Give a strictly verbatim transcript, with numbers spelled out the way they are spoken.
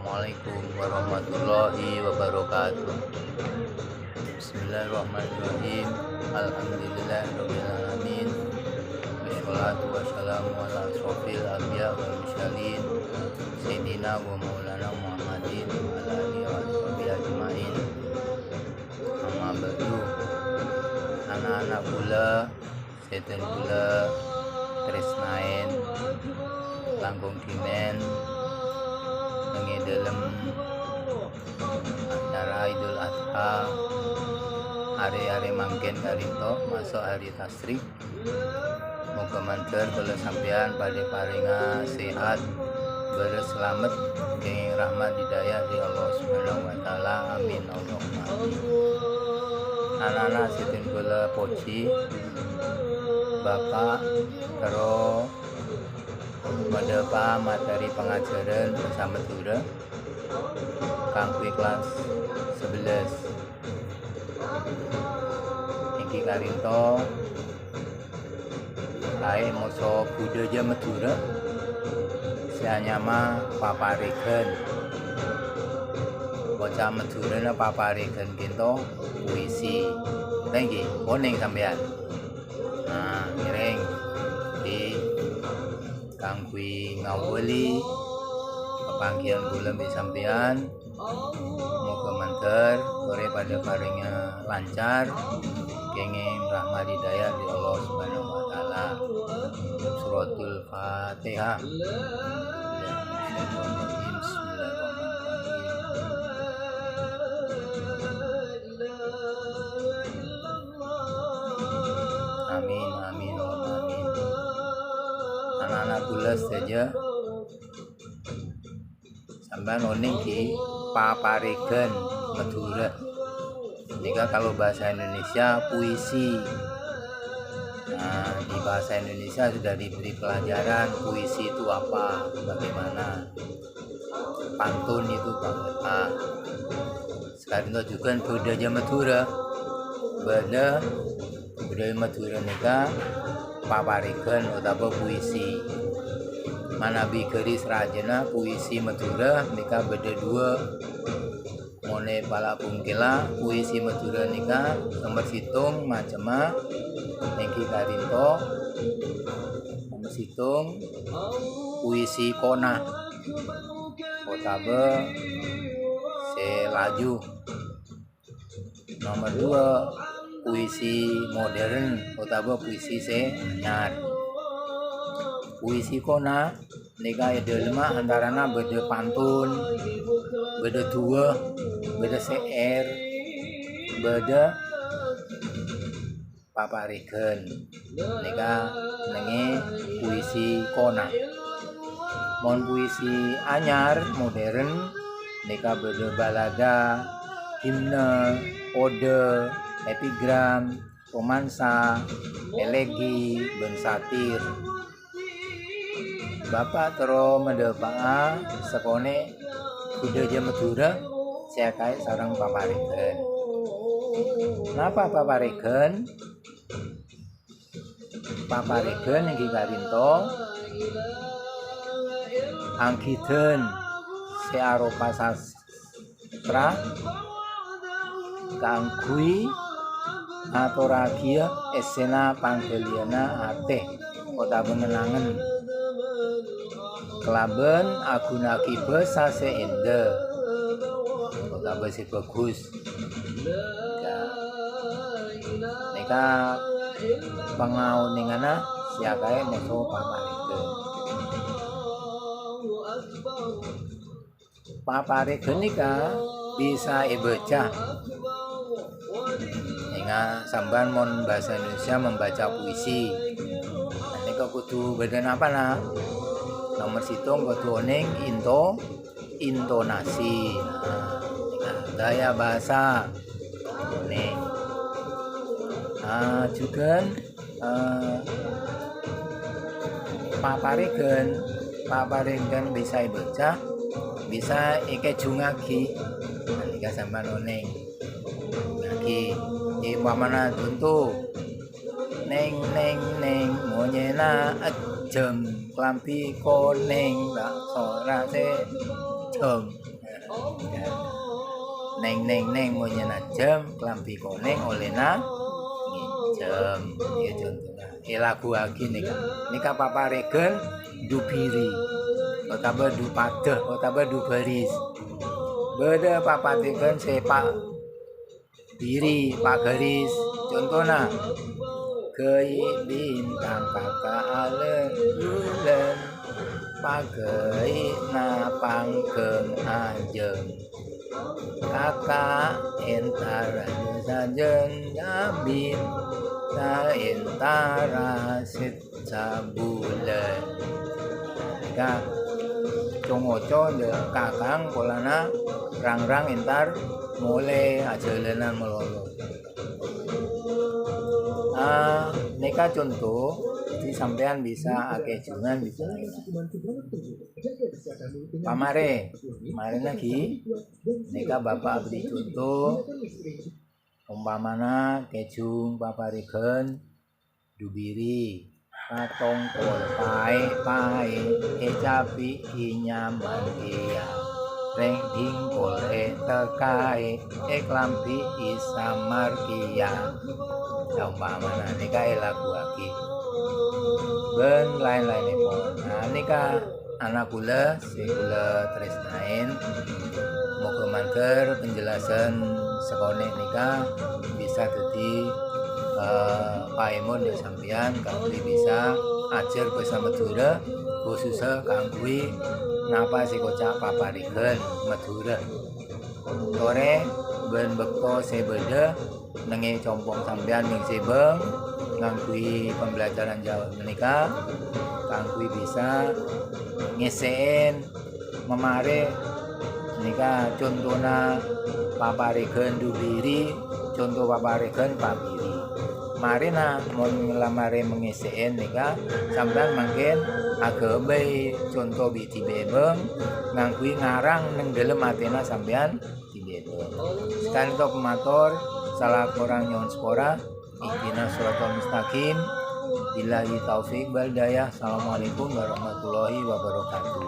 Assalamualaikum warahmatullahi wabarakatuh. Bismillahirrahmanirrahim. Alhamdulillahirabbil alamin. Wassalatu wassalamu ala asyrofil anbiya wal mursalin, sayyidina wa maulana Muhammadin wa ala alihi wa sahbihi ajmain. Amma ba'du. Ana'-ana' kaulâ sè dhân kaulâ trèsnaè, langkong dhimèn neng è dhâlem acara Idul Adha, arè-arè mangkèn ka'dinto maso' arè tasyrik. Moghâ mandhâr kaulâ sampèyan padâ èparènga sehat, bârâs salamet, kèngèng rahmat hidayah dâri Allah Subhanahu wa Ta'ala. Amin, Allahumma amin. Ana'-ana' sè dhân kaulâ pojhi, Bapa' terro madhâpa' materi pangajhârân bhâsa Madhurâ kaangghuy kelas sebelas. Èngghi ka'dinto, kaè moso budhâjâ Madhurâ sè anyama paparèghân. Oca' Madhurâna paparèghân ka'dinto puisi. Èngghi, onèng sampèyan? Nah, ngèrèng. Di kaangghuy ngabâli papangghiyân kaulâ bi' sampèyan. Moghâ mandhâr torè padâ parèngnga lancar, kèngèng rahmat hidayah dâri Allah Subhanahu wa Ta'ala. Suratul Fatihah. Bismillahirrahmanirrahim. Amin, amin, Allahumma amin. Ana'-ana' kaulâ sadhâjâ, sampèyan onèng ghi paparèghân Madhurâ. Nèka kalau bahasa Indonesia puisi. Nah, di bahasa Indonesia sudah diberi pelajaran puisi itu apa, bagaimana. Pantun itu bagaimana. Saka'dinto jhughân budhâjâ Madhurâ. Bâdâ budhâjâ Madhurâ nèka paparèghân otabâ puisi. Manabi garis rajâna puisi Madhurâ nèka bâdâ duwâ'. Mon è pala' bungkella, puisi Madhurâ nèka nomer sèttong macemma, èngghi ka'dinto. Nomer sèttong, puisi kona otabâ sè laju. Nomer duwâ', puisi modern otabâ puisi sè anyar. Puisi kona nèka è dhâlemma antarana bâdâ pantun, bâdâ duwâ', bâdâ syair, bâdâ paparèghân. Nèka nèngè puisi kona. Mon puisi anyar, modern, nèka bâdâ balada, himne, ode, epigram, romansa, elegi, bân satir. Bapa' terro madhâpa'a sakonè' budhâjâ Madhurâ sè akaè sareng paparèghân. Napa paparèghân? Paparèghân èngghi ka'dinto anggidhân sè aropa sas-, sastra kaangghuy ngatorraghiyâ èssèna pangghâliyânna atè otabâ nenangen, kalabân aghunaaghi bhâsa sè ènḍâ otabâ sè bhâghus. Ya. Nèka pangaonènganna sè akaè moso paparèghân. Paparèghân nèka bisa èbâca. Ènga' sampèyan mon bhâsa Indonesia membaca puisi. Nèka kodhu bâdâ napana? Nomer sèttong kodhu onèng into-, intonasi. Nah, gaya bahasa. Onèng. Ah, jhughân eh, paparèghân, paparèghân bisa èbâca, bisa èkèjhungngaghi. Nalika sampèyan onèng. Lagi, umpamana conto, "Neng, neng, neng, monyèna èjhâng, kalambhi konèng, ta' sora sè jhâng." Neng, neng, neng, monyèna jhâm, kalambhi konèng ollèna ngènjhâm. Ya, contona. Èlaguwaghi nèka. Nèka paparèghân du biri, otabâ du padâ, otabâ du bhâris. Bâdâ paparèghân sè pa' biri, pa' bhâris. Contona, ghâi' bintang kaka' alè bulân, paghâina pangghâng ajâng. Kaka' èntara sajân jambin, saèntara sèt sabulân. Nèka co-ngoco dâ' kakang polana rang-rang èntar molè ajhâlânan malolo. Ah, nèka conto, jadi sampèyan bisa akèjhungan, bisa. Pamarè, marèna ghi, nèka Bapa' abri conto, ompamana kèjhung paparèghân du biri, patong pol paè'-paè', ècabi'i nyaman kèya. Rèng dhingkol ètekkaè, èkalambhi'i samar kèya. Ompamana nèka èlaguwaghi. Bân laèn-laènnèpon. Nah, nèka ana' kaulâ sè kaulâ tarèsnaè. Moghâ mandhâr penjelasan sakonè' nèka bisa dhâddhi, eh, paèmon dâ' sampèyan kaangghuy bisa ajhâr bhâsa Madhurâ, khusussa kaangghuy napa sè èkoca' paparèghân Madhurâ. Torè bân bâkto sè bâdâ nèngè compo' sampèyan nèng sèbâng ngangghuy pembelajaran jhâ' panèka kaangghuy bisa ngèssè'è mamarè nèka contona paparèghân du biri, conto paparèghân pa' biri. Marèna mon la marè mangèssè'è nèka sampèyan mangkèn aghâbây conto bi' dhibi' èbâng ngangghuy ngarang nèng dâlem atèna sampèyan. Sakalèyan kaulâ mator, sala korang nyo'on sapora. Ihdinas siratal mustaqim. Billahi taufiq wal hidayah. Assalamualaikum warahmatullahi wabarakatuh.